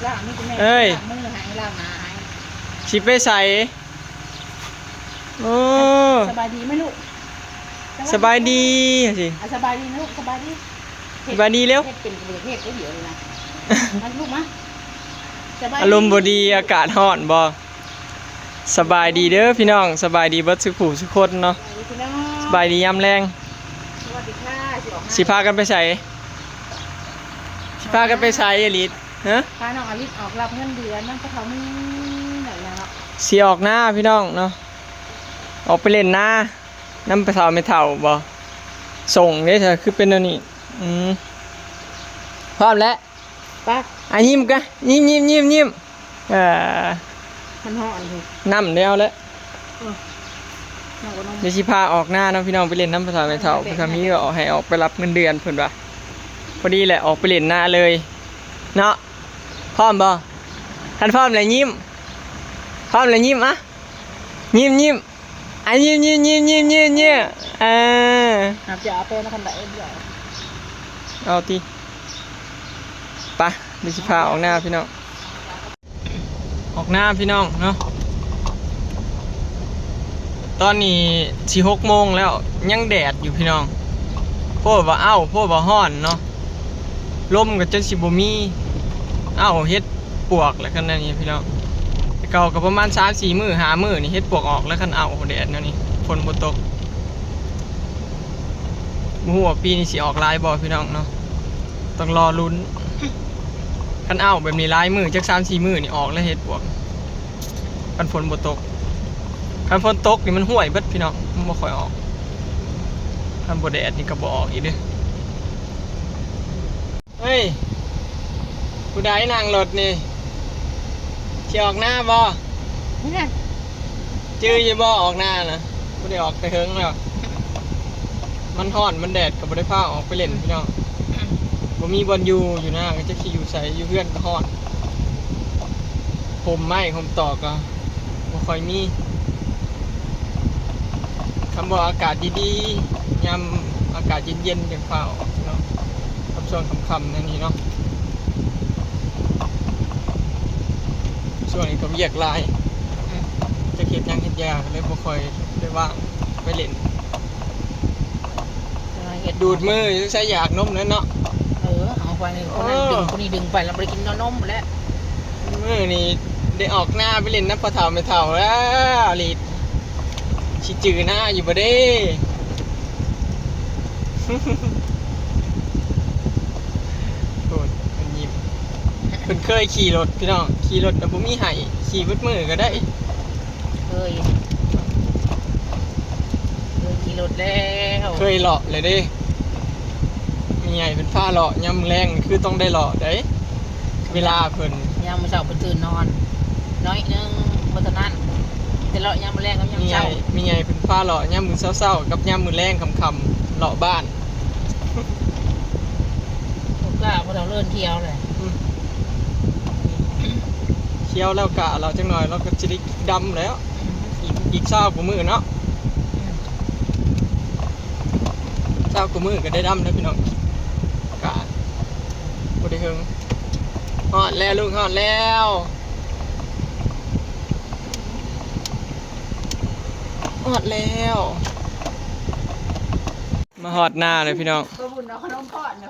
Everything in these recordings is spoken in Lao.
ລ້າງມືແມ່ ເອີຍ ລ້າງມືໃຫ້ ລ້າງໜ້າໃຫ້ ຊິໄປໃສ? ໂອ້ ສະບາຍດີໄໝລູກ? ສະບາຍດີ ຊິ ອ່ະ ສະບາຍດີນະລູກ ສະບາຍດີ ສະບາຍດີເລັວ ເຮັດເປັນກະບໍ່ຢາກເຮັດເດ້ດຽວນີ້ນະ ມາລູກມາ ສະບາຍດີ ອາລົມບໍ່ດີ ອາກາດຮ້ອນບໍ່? ສະບາຍດີເດີພີ່ນ້ອງ ສະບາຍດີເບິດສູ່ຜູ້ສູ່ຄົນເນາະ ສະບາຍດີພີ່ນ້ອງ ສະບາຍດີຍາມແລງ ສະຫວັດດີຄ່ະ ຊິອອກ ຊິພາກັນໄປໃສ? ຊິພາກັນໄປໃສອາລິດ? ຮະ ພານ້ອງອາລິດອອກຮັບເງິນເດືອນນຳພໍ່ເຖົ້າມື້ນີ້ແຫຼະເນາະ ຊິອອກນາພີ່ນ້ອງເນາະ ອອກໄປຫຼິ້ນນານຳພໍ່ເຖົ້າແມ່ເຖົ້າບໍ່? ສົ່ງເດ້ ຄືເປັນແນວນີ້ ອືມ ພ້ອມແລ້ວ ໄປ ອ່ະ ຍິ້ມກະ ຍິ້ມໆໆໆ ເອີ ມັນຮ້ອນຢູ່ ນ້ຳແລ້ວແຫຼະ ເອີ ນ້ຳກໍນ້ຳ ດຽວຊິພາອອກນາເນາະພີ່ນ້ອງ ໄປຫຼິ້ນນຳພໍ່ເຖົ້າແມ່ເຖົ້າ ເພິ່ນກໍມີ ໃຫ້ອອກໄປຮັບເງິນເດືອນເພິ່ນວ່າ ພໍດີແຫຼະ ອອກໄປຫຼິ້ນນາເລີຍເນາະ ພ້ອມບໍ່? ຄັນພ້ອມແລ້ວຍິ້ມ ພ້ອມແລ້ວຍິ້ມ ອ່ະ ຍິ້ມໆ ອ່ະ ຍິ້ມໆໆໆໆ ອ່າ ຫາກຈະເອົາໄປນຳຄັນໄດ້ ເອົາຕິ ໄປ ດຽວຊິພາອອກນາພີ່ນ້ອງ ອອກນາພີ່ນ້ອງເນາະ ຕອນນີ້ຊິຫົກໂມງແລ້ວ ຍັງແດດຢູ່ພີ່ນ້ອງ ໂພດວ່າເອົ້າ ໂພດວ່າຮ້ອນເນາະ ລົມກໍຈົນຊິບໍ່ມີ ເອົ້າ ເຫັດປວກແຫຼະ ຄັນແນວນີ້ພີ່ນ້ອງ ແຕ່ເກົ່າກໍປະມານສາມສີ່ມື້ ຫ້າມື້ນີ້ເຫັດປວກອອກແລ້ວ ຄັນເອົ້າ ແດດແນວນີ້ ຝົນບໍ່ຕົກ ບໍ່ຮູ້ວ່າປີນີ້ຊິອອກຫຼາຍບໍ່ພີ່ນ້ອງເນາະ ຕ້ອງລໍລຸ້ນ ຄັນເອົ້າແບບນີ້ຫຼາຍມື້ ຈັກສາມສີ່ມື້ນີ້ອອກແລ້ວເຫັດປວກ ຄັນຝົນບໍ່ຕົກ ຄັນຝົນຕົກນີ້ມັນຫ້ວຍເບິດພີ່ນ້ອງ ມັນບໍ່ຄ່ອຍອອກ ຄັນບໍ່ແດດນີ້ກໍບໍ່ອອກອີກເດ້. ເຮີ້ຍ ຜູ້ໃດນັ່ງລົດນີ້ ຊິອອກນາບໍ່? ຈື່ຢູ່ບໍ່ ອອກນານະ ບໍ່ໄດ້ອອກແຕ່ເຫິງແລ້ວ ມັນຮ້ອນມັນແດດກໍບໍ່ໄດ້ພາອອກໄປຫຼິ້ນພີ່ນ້ອງ ບໍ່ມີບ່ອນຢູ່ ຢູ່ນາກໍຈັກຊິຢູ່ໃສ ຢູ່ເຮືອນກໍຮ້ອນ ຮົ່ມໄມ້ຮົ່ມຕອກກໍບໍ່ຄ່ອຍມີ. ຄັນວ່າອາກາດດີໆ ຍາມອາກາດເຢັນໆ ຈັ່ງພາອອກເນາະ ກັບຊ່ວງຄ່ຳໆ ແນວນີ້ເນາະ ຊ່ວງນີ້ກໍວຽກຫຼາຍ ອືມ ຈັກເຮັດຫຍັງເຮັດຢາ ກໍເລີຍບໍ່ຄ່ອຍໄດ້ວ່າງໄປຫຼິ້ນ ເຮັດດູດມື ສົງໄສຢາກນົມແລ້ວເນາະ ເອີ ເອົາໄປນີ້ ຄົນນັ້ນດຶງ ເອີ ຄົນນີ້ດຶງໄປ ແລ້ວບໍ່ໄດ້ກິນນມແລ້ວ. ມື້ນີ້ໄດ້ອອກນາໄປຫຼິ້ນນຳພໍ່ເຖົ້າແມ່ເຖົ້າແລ້ວ ລີດ ຊິຈື່ນາຢູ່ບໍ່ເດ້? ໂອ້ຍ ມັນຍິ້ມ ເພິ່ນເຄີຍຂີ່ລົດພີ່ນ້ອງ ຂີ່ລົດນະບໍ່ມີໄຫ້ ຂີ່ເບິດມື້ກໍໄດ້. ເຄີຍ ເຄີຍຂີ່ລົດແລ້ວ ເຄີຍເລາະແລ້ວເດ້ ແມ່ໃຫຍ່ເພິ່ນພາເລາະຍາມແລງ ຄືຕ້ອງໄດ້ເລາະໃດ໋ ເວລາເພິ່ນ ຍາມມື້ເຊົ້າເພິ່ນຕື່ນນອນໜ້ອຍໜຶ່ງ ບໍ່ເທົ່ານັ້ນ ມີແຕ່ເລາະຍາມແລງກັບຍາມເຊົ້າ ແມ່ໃຫຍ່ ແມ່ໃຫຍ່ເພິ່ນພາເລາະຍາມມື້ເຊົ້າໆ ກັບຍາມມື້ແລງຄ່ຳໆ ເລາະບ້ານ ບໍ່ກ້າ ບໍ່ຕ້ອງເລີນທ່ຽວເລີຍ ອືມ ທ່ຽວແລ້ວກະລາວຈັກໜ້ອຍລາວກໍຊິໄດ້ດຳແລ້ວ ອີກ ອີກຊາວກວ່າມື້ເນາະ ຊາວກວ່າມື້ກໍໄດ້ດຳແລ້ວພີ່ນ້ອງ ກະບໍ່ໄດ້ເຫິງ ຮອດແລ້ວ ລູກ ຮອດແລ້ວ ຮອດແລ້ວ ມາຮອດນາແລ້ວພີ່ນ້ອງ ບໍ່ບຸນເອົາຂະໜົມປ້ອນນະ.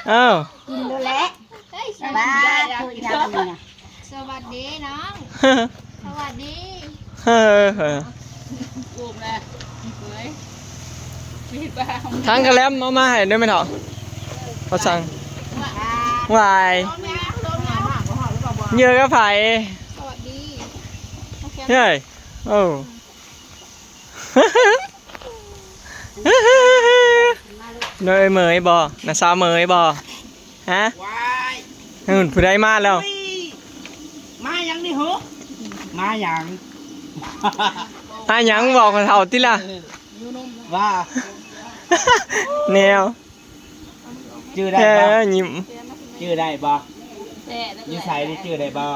ອ້າວ ກິນໂລດແຫຼະ ເຮີ້ຍ ບ້າ ໂທດອີ່ຫຍັງນີ້ນະ ສະຫວັດດີນ້ອງ ສະຫວັດດີ ເຮີ້ຍ ອູ້ມແລ້ວ ເຮີ້ຍ ມີບ້າ ຖັງກະແລັມເອົາມາໃຫ້ເດີແມ່ເຖົ້າ ຂໍສັ່ງ ຫວາຍ ເຫຍື່ອກັບໃຜ? ສະຫວັດດີ ເຮີ້ຍ ໂອ້ ໂດຍເໝີຍບໍ່? ນ້າສາວເໝີຍບໍ່? ຮະ? ວ້າຍ ນັ້ນຜູ້ໃດມາແລ້ວ? ອຸ້ຍ ມາຫຍັງນີ້ຫື? ມາຫຍັງ? ມາຫຍັງ? ບອກເຖົ້າຕິລະ ເອີ ວ່າ ແນວ ຈື່ໄດ້ບໍ່? ເອີ ຍິ້ມ ຈື່ໄດ້ບໍ່? ຢູ່ໃສນີ້ຈື່ໄດ້ບໍ່?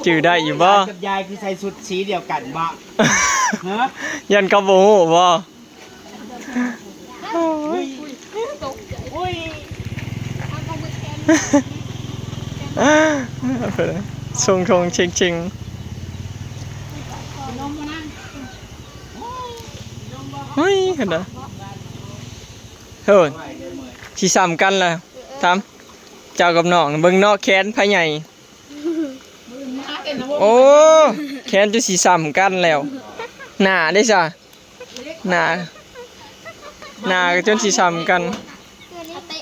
ຈື່ໄດ້ຢູ່ບໍ່? ຍາຍກັບຍາຍຄືໃສ່ຊຸດສີດຽວກັນບໍ່? ຮະ? ຢ້ານເຂົາບໍ່ຮູ້ບໍ່? ອຸ້ຍ ອຸ້ຍ ເອົາປາໝຶກແທນ ແທນ ສົ່ງທົງເຊັງໆ ເຮີ້ຍ ເຫັນນະ ເຮີ້ຍ ຊິສ່ຳກັນລະ ຖາມເຈົ້າກັບນ້ອງ ເບິ່ງເນາະ ແຂນໃຜໃຫຍ່. ໂອ້ ແຂນຈົນຊິສ່ຳກັນແລ້ວ ໜ້າເດ້ຊະ ໜ້າ ໜ້າກໍຈົນຊິສ່ຳກັນ ເຕະ ເຕະ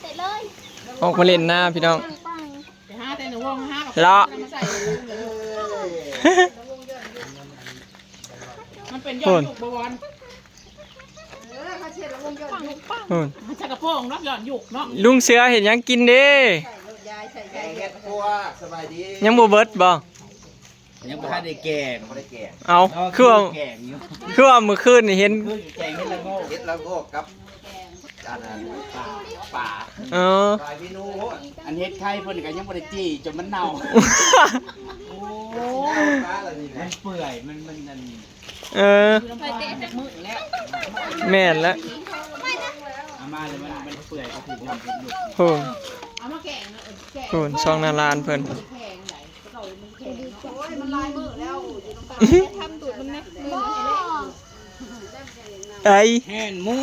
ເຕະເລີຍ ອອກມາຫຼິ້ນນາພີ່ນ້ອງ ໄປຫາແຕ່ໃນວົງ ຫາ ເລາະ ມັນເປັນຍ້ອນລູກບໍ່ວອນ. ໂອ້ຍ ມັນໃສ່ກະໂປງເນາະ ຍ້ອນຍຸກເນາະ ລຸງເສືອເຮັດຫຍັງກິນເດ້? ແກງເຫັດປົວ ສະບາຍດີ ຍັງບໍ່ເບິດບໍ່? ຍັງບໍ່ທັນໄດ້ແກງ ບໍ່ໄດ້ແກງ ເອົ້າ ເນາະ ຄືວ່າ ແກງຢູ່ ຄືວ່າມື້ຄືນນີ້ເຫັນ ຄືແກງເຫັດລະໂງກ ເຫັດລະໂງກກັບ ອັນນັ້ນ ປາ ປາ ເອີ ຫຼາຍເມນູໂພດ ອັນເຫັດໄຂ່ເພິ່ນກໍຍັງບໍ່ໄດ້ຈີ່ ຈົນມັນເນົ່າ ໂອ້ຍ ມັນເປື່ອຍ ມັນ ມັນອັນ ເອີ ແມ່ນແລ້ວ ເອົາມາແລ້ວມັນ ມັນເປື່ອຍກໍຖືກນ້ຳເປັນຢູ່ ໂອ້ ໂອ້ ຊ່ອງໜ້າຮ້ານເພິ່ນ ເອີຍ ແມ່ນໝູ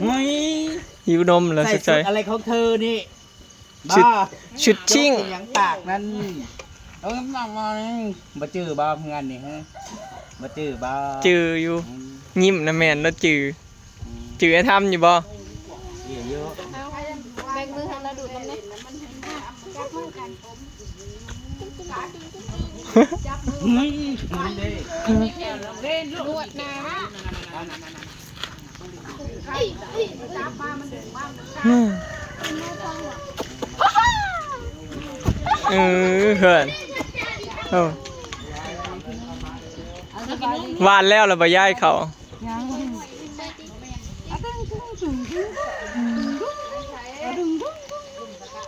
ໂອ້ຍ ຫິວນົມແລ້ວ ໃສ່ຊຸດອະໄລຂອງເທີນີ້? ຊຸດ ຊຸດຊິງ ເປັນຫຍັງປາກນັ້ນ ເອີ ບໍ່ຈື່ບໍ່ເພື່ອນນີ້ ບໍ່ຈື່ບໍ່? ຈື່ຢູ່ ອືມ ຍິ້ມນະແມ່ນລະຈື່ ອືມ ຈື່ອ້າຍທຳຢູ່ບໍ່? ຈື່ຢູ່ ແບກມືໃຫ້ລາດູດນຳແດ່ ຈັບມືກັນ ນວດນາ. ເອີ ເພື່ອນ ເອົ້າ ຫວ່ານແລ້ວລະບໍ່ ຍາຍເຂົ້າ? ຍັງ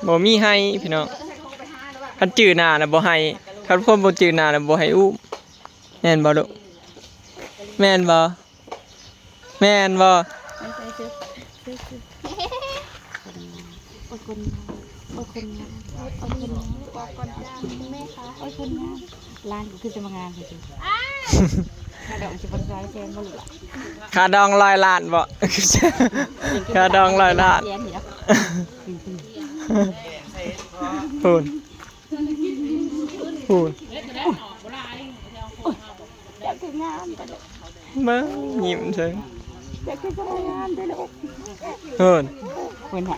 ບໍ່ມີໃຫ້ພີ່ນ້ອງ ຄັນຈື່ໜ້ານະບໍ່ໃຫ້ ຄັນຄົນບໍ່ຈື່ໜ້ານະບໍ່ໃຫ້ອຸ້ມ ແມ່ນບໍ່ລູກ? ແມ່ນບໍ່? ແມ່ນບໍ່? ໂອ້ຍ ຄົນງາມ ໂອ້ຍ ຄົນງາມ ໂອ້ຍ ຄົນງາມ ໂອ້ຍ ຄົນງາມ ແມ່ຄະ ໂອ້ຍ ຄົນງາມ ຫຼານກໍຄືຈະມາງາມແທ້ ຄ່າດອງຊິບໍ່ໄດ້ແພງບໍ່ລູກຫຼານ? ຄ່າດອງຮ້ອຍລ້ານບໍ່? ຄ່າດອງຮ້ອຍລ້ານ ແສນນີ້ເນາະ ພຸ້ນ ພຸ້ນ ຢາກຄືງາມແຕ່ ເບິ່ງ ຍິ້ມໃສ່ ຢາກຄືສະໄໝງາມແຕ່ລູກ ເພິ່ນ ເພິ່ນໃຫ້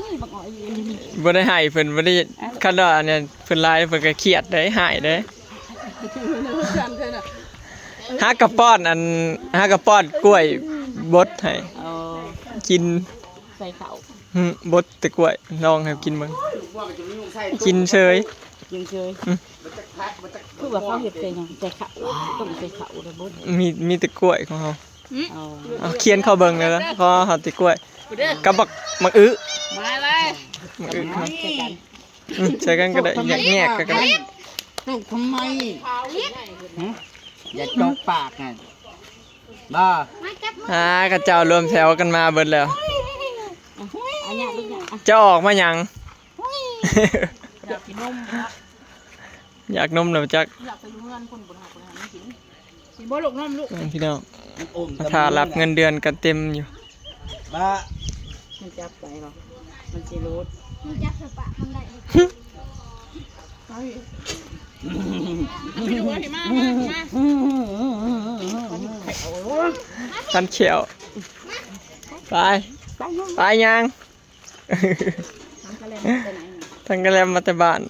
ນີ້ບັກອ້ອຍຢູ່ນີ້ ບໍ່ໄດ້ໃຫ້ເພິ່ນ ບໍ່ໄດ້ ຄັນວ່າອັນນັ້ນເພິ່ນຫຼາຍ ເພິ່ນກໍຄຽດເດ້ ຮ້າຍເດ້ ຫາກະປ້ອນອັນ ຫາກະປ້ອນກ້ວຍບົດໃຫ້ ອໍ ກິນ ໃສ່ເຂົ້າ ຫຶ ບົດແຕ່ກ້ວຍ ລອງໃຫ້ກິນເບິ່ງ ກິນເຊີຍ ກິນເຊີຍ ອືມ ຄືວ່າເຂົາເຮັດໃສ່ຫຍັງ ໃສ່ເຂົ້າ ຕົ້ມໃສ່ເຂົ້າລະບົດ ມີ ມີແຕ່ກ້ວຍຂອງເຮົາ ອໍ ເອົາຂຽນເຂົ້າເບິ່ງແລ້ວ ເຂົາເອົາແຕ່ກ້ວຍ ກັບບັກ ບັກອຶ ມາເລີຍ ບັກອຶ ໃສ່ກັນ ອືມ ໃສ່ກັນກໍໄດ້ ແຍກ ແຍກກັນກໍໄດ້ ຈົກທຳໄມ ຫຶ ຢ່າຈົກປາກຫັ້ນ ບໍ່ ອ່າ ເຂົາເຈົ້າລວມແຖວກັນມາເບິດແລ້ວ ເຈົ້າອອກມາຫຍັງ? ຢາກກິນນົມ ຢາກນົມແລ້ວຈັກ ຢາກໄປຢູ່ເຮືອນພຸ້ນ ບໍ່ໄດ້ໃຫ້ມັນກິນ ກິນບໍ່ລູກ ນົມລູກ ເອີ ພີ່ນ້ອງ ມັນອົມ ມາຖ້າຮັບເງິນເດືອນກັນເຕັມຢູ່ ບ້າ ມັນຈັບໄປບໍ່? ມັນຊິຫຼຸດ ມັນຈັບໃສ່ປາກມັນໄດ້ ເອົາອີກ ມາ ມາ ມາ ຄັນແຂ້ວ ໄປ ໄປຍ່າງ ທັງກະແລັມມາແຕ່ບ້ານ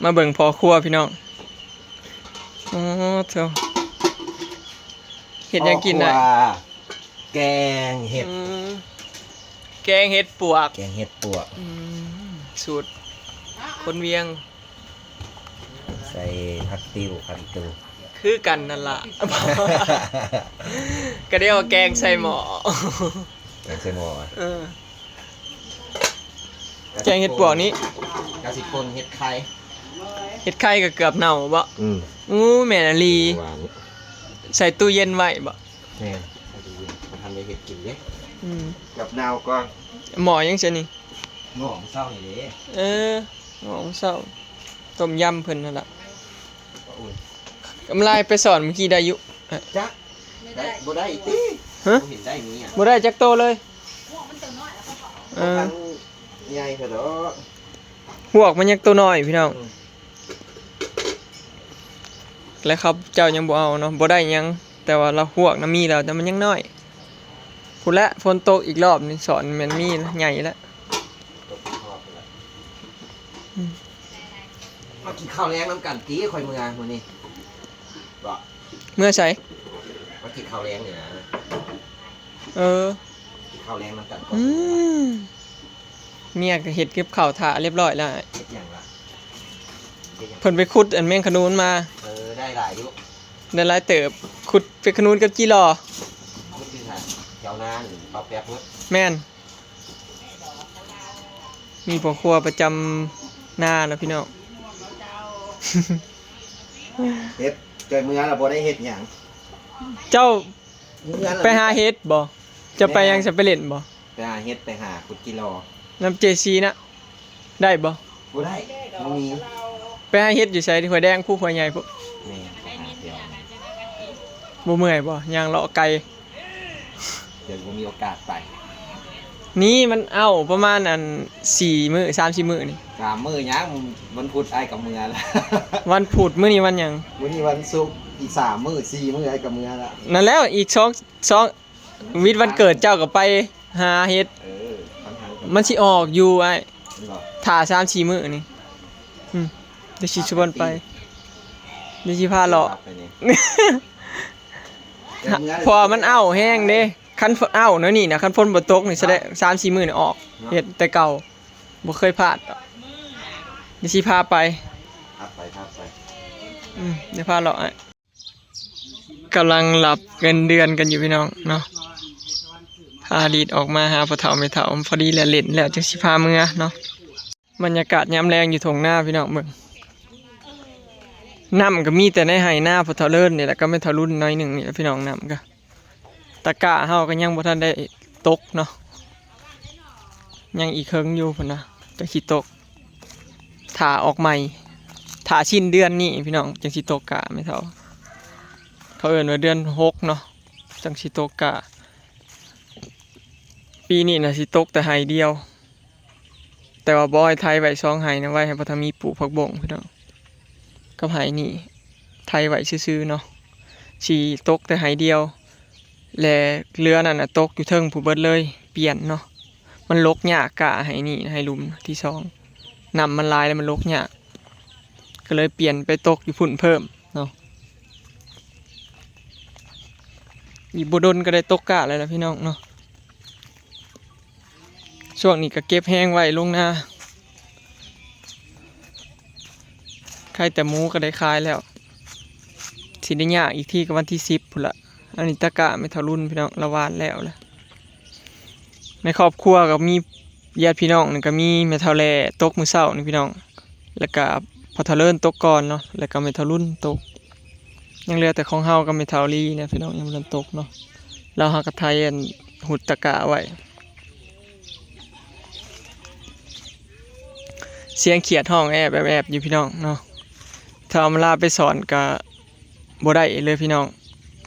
ມາເບິ່ງພໍ່ຄົວພີ່ນ້ອງ ໂອ້ໂທ້ ເຮັດຫຍັງກິນນະ? ຄອບຄົວ ແກງເຫັດ ອືມ ແກງເຫັດປວກ ແກງເຫັດປວກ ອືມ ສູດຄົນວຽງ ໃສ່ຜັກຕິ້ວ ຜັກອີຕູ ຄືກັນນັ້ນລະ ກະໄດ້ເອົາແກງໃສ່ໝໍ້ ແກງໃສ່ໝໍ້ ເອີ ແກງເຫັດປວກນີ້ ກະຊິປົນເຫັດໄຂ່ ເຫັດໄຂ່ກໍເກືອບເນົ່າບໍ່? ອືມ ໂອ້ ແມ່ນອີ່ຫຼີ ຫວານ ໃສ່ຕູ້ເຢັນໄວ້ບໍ່? ແມ່ນ ໃສ່ຕູ້ເຢັນ ບໍ່ທັນໄດ້ເຮັດກິນເດ້ ອືມ ເກືອບເນົ່າກ່ອນ ໝໍ້ຫຍັງຊັ້ນນີ້? ໝໍ້ມື້ເຊົ້ານີ້ເດ້. ເອີ ໝໍ້ມື້ເຊົ້າ ຕົ້ມຍຳເພິ່ນຫັ້ນລະ. ກໍອຸ່ນ ກຳລາຍໄປສອນມື້ກີ້ໄດ້ຢູ່. ຈັກ ໄດ້ ບໍ່ໄດ້ຕິ? ຮະ? ບໍ່ເຫັນໄດ້ມີຫຍັງ ບໍ່ໄດ້ຈັກໂຕເລີຍ. ເອີ ໃຫຍ່ເທື່ອດອກ ຮວກມັນຍັງໂຕນ້ອຍພີ່ນ້ອງ. ອືມ ແລະເຂົາເຈົ້າຍັງບໍ່ເອົາເນາະ ບໍ່ໄດ້ຫຍັງ ແຕ່ວ່າລາວຮວກນະມີແລ້ວ ແຕ່ມັນຍັງນ້ອຍ. ພຸ້ນແຫຼະ ຝົນຕົກອີກລອບນີ້ ສອນແມ່ນມີໃຫຍ່ແລ້ວ. ຕົກຮອດພຸ້ນແຫຼະ. ອືມ ມາກິນເຂົ້າແລງນຳກັນຕິ ຂ້ອຍເມືອມື້ນີ້. ບໍ່ ເມືອໃສ? ມາກິນເຂົ້າແລງນີ້ນະ. ເອີ ກິນເຂົ້າແລງນຳກັນກ່ອນ. ອືມ ເມຍກໍເຮັດກັບເຂົ້າຖ້າຮຽບຮ້ອຍແລ້ວ. ເຮັດຫຍັງລະ? ເຮັດຫຍັງ? ເພິ່ນໄປຂຸດອັນແມງຂະນູນມາ. ເອີ ໄດ້ຫຼາຍຢູ່ ໄດ້ຫຼາຍເຕີບ. ຂຸດເປັນຂະນູນກັບຈີ່ລໍ່. ຂຸດຢູ່ໃສ? ແຖວນານີ້ ເປົ່າແປບພຸ້ນ. ແມ່ນ ມີພໍ່ຄົວປະຈຳນາເນາະພີ່ນ້ອງ. ເຮັດ ເຈົ້າເມືອລະບໍ່ໄດ້ເຮັດຫຍັງ. ເຈົ້າ ເມືອລະ ໄປຫາເຫັດບໍ່? ເຈົ້າໄປຫຍັງ? ແມ່ນ ຈະໄປຫຼິ້ນບໍ່? ໄປຫາເຫັດ ໄປຫາຂຸດຈີ່ລໍ່ ນຳເຈຊີນະ. ໄດ້ບໍ່? ບໍ່ໄດ້ ບໍ່ມີ. ໄປຫາເຫັດຢູ່ໃສ? ຫ້ວຍແດງພຸ້ນ ຫ້ວຍໃຫຍ່ພຸ້ນ. ແມ່ນ ໄປຫາແຖວນັ້ນ. ບໍ່ເມື່ອຍບໍ່? ຍ່າງເລາະໄກ. ຍັງບໍ່ມີໂອກາດໄປ. ນີ້ມັນເອົ້າປະມານ ອັນ ສີ່ມື້ ສາມສີ່ມື້ນີ້. ສາມມື້ຫຍັງ? ວັນພຸດອ້າຍກໍເມືອລະ. ວັນພຸດ ມື້ນີ້ວັນຫຍັງ? ມື້ນີ້ວັນສຸກ ອີກສາມມື້ ສີ່ມື້ອ້າຍກໍເມືອລະ. ນັ້ນແຫຼະ ອີກສອງ ສອງ ວິດວັນເກີດເຈົ້າກໍໄປຫາເຫັດ. ເອີ ມັນຊິອອກຢູ່ອ້າຍ ແມ່ນບໍ່? ຖ້າສາມສີ່ມື້ນີ້. ອືມ ດຽວຊິຊວນໄປ ດຽວຊິພາເລາະ. ເພາະວ່າມັນເອົ້າແຮງເດ້. ຄັນເອົ້າແນວນີ້ນະ ຄັນຝົນບໍ່ຕົກນີ້ ສະແດງສາມສີ່ມື້ນີ້ອອກ ເນາະ ເຫັດແຕ່ເກົ່າ ບໍ່ເຄີຍພາດດອກ. ດຽວຊິພາໄປ ພາໄປ ພາໄປ. ອືມ ດຽວພາເລາະ. ກຳລັງຮັບເງິນເດືອນກັນຢູ່ພີ່ນ້ອງເນາະ. ພາລີດອອກມາຫາພໍ່ເຖົ້າແມ່ເຖົ້າ ພໍດີແລ້ວ ຫຼິ້ນແລ້ວຈຶ່ງຊິພາເມືອເນາະ. ບັນຍາກາດຍາມແລງຢູ່ທົ່ງນາພີ່ນ້ອງເບິ່ງ. ນ້ຳກໍມີແຕ່ໃນໄຮ່ນາພໍ່ເຖົ້າເລີນນີ້ແຫຼະ ກັບແມ່ເຖົ້າລຸນໜ້ອຍໜຶ່ງນີ້ແຫຼະພີ່ນ້ອງ. ນ້ຳກໍ ຕະກ້າເຮົາກໍຍັງບໍ່ທັນໄດ້ຕົກເນາະ ຍັງອີກເຄິ່ງຢູ່ພຸ້ນນະ ຈັ່ງຊິຕົກ. ຖ້າອອກໃໝ່ ຖ້າສິ້ນເດືອນນີ້ພີ່ນ້ອງ ຈັ່ງຊິຕົກກ້າແມ່ເຖົ້າ. ເຂົາເອີ້ນວ່າເດືອນຫົກເນາະ ຈັ່ງຊິຕົກກ້າ. ປີນີ້ນະຊິຕົກແຕ່ໄຮ່ດຽວ ແຕ່ວ່າບອຍໄຖໄວ້ສອງໄຮ່ນະ ໄວ້ໃຫ້ພໍ່ເຖົ້າມີປູກຜັກບົ້ງພີ່ນ້ອງ ກັບໄຮ່ນີ້ ໄຖໄວ້ຊື່ໆເນາະ. ຊິຕົກແຕ່ໄຮ່ດຽວ ແລະເຫຼືອນັ້ນນະຕົກຢູ່ເທິງພຸ້ນເບິດເລີຍ ປ່ຽນເນາະ. ມັນຫຼົກຍາກ ກ້າໄຮ່ນີ້ ໄຮ່ລຸ່ມທີສອງ ນ້ຳມັນຫຼາຍແລ້ວມັນຫຼົກຍາກ ກໍເລີຍປ່ຽນໄປຕົກຢູ່ພຸ້ນເພີ່ມເນາະ. ອີກບໍ່ດົນກໍໄດ້ຕົກກ້າແລ້ວລະພີ່ນ້ອງເນາະ. ຊ່ວງນີ້ກໍເກັບແຮງໄວ້ລົງນາ ຂາຍແຕ່ໝູກໍໄດ້ຂາຍແລ້ວ ຊິໄດ້ຍາກອີກທີກໍວັນທີສິບພຸ້ນລະ. ອັນນີ້ຕະກ້າແມ່ເຖົ້າລຸນພີ່ນ້ອງ ລາວຫວ່ານແລ້ວລະ. ໃນຄອບຄົວກໍມີ ຍາດພີ່ນ້ອງນີ້ກໍມີແມ່ເຖົ້າແຫຼ່ຕົກມື້ເຊົ້ານີ້ພີ່ນ້ອງ ແລ້ວກໍພໍ່ເຖົ້າເລີນຕົກກ່ອນເນາະ ແລ້ວກໍແມ່ເຖົ້າລຸນຕົກ. ຍັງເຫຼືອແຕ່ຂອງເຮົາກັບແມ່ເຖົ້າລີນະພີ່ນ້ອງ ຍັງບໍ່ທັນຕົກເນາະ. ລາວຫາກະໄຖອັນ ຫຸດຕະກ້າໄວ້. ສຽງຂຽດຮ້ອງແອບໆຢູ່ພີ່ນ້ອງເນາະ. ຖ້າເອົາມາລາໄປສອນກະບໍ່ໄດ້ເລີຍພີ່ນ້ອງ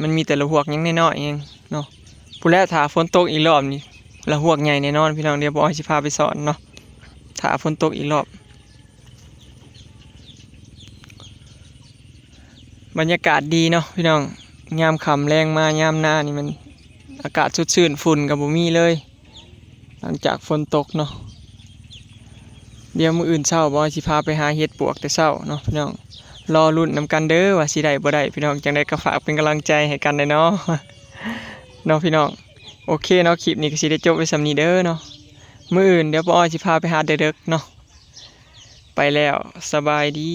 ມັນມີແຕ່ລະຫວກຍັງນ້ອຍໆເອງເນາະ. ພຸ້ນແຫຼະ ຖ້າຝົນຕົກອີກລອບນີ້ ລະຫວກໃຫຍ່ແນ່ນອນພີ່ນ້ອງ. ດຽວບໍ່ອ້ອຍຊິພາໄປສອນເນາະ ຖ້າຝົນຕົກອີກລອບ. ບັນຍາກາດດີເນາະພີ່ນ້ອງ ຍາມຄ່ຳແລງມາ ຍາມນານີ້ມັນອາກາດສົດຊື່ນ ຝຸ່ນກໍບໍ່ມີເລີຍ ຫຼັງຈາກຝົນຕົກເນາະ. ດຽວມື້ອື່ນເຊົ້າ ບ່າວຊິພາໄປຫາເຫັດປວກແຕ່ເຊົ້າເນາະພີ່ນ້ອງ. ລໍລຸ້ນນຳກັນເດີວ່າຊິໄດ້ບໍ່ໄດ້ພີ່ນ້ອງ. ຈັ່ງໃດກໍຝາກເປັນກຳລັງໃຈໃຫ້ກັນແດ່ເນາະ ເນາະພີ່ນ້ອງ. ໂອເຄເນາະ ຄລິບນີ້ກໍຊິໄດ້ຈົບໄວ້ສ່ຳນີ້ເດີເນາະ. ມື້ອື່ນດຽວປ້າອ້ອຍຊິພາໄປຫາເດິກໆເນາະ. ໄປແລ້ວ ສະບາຍດີ.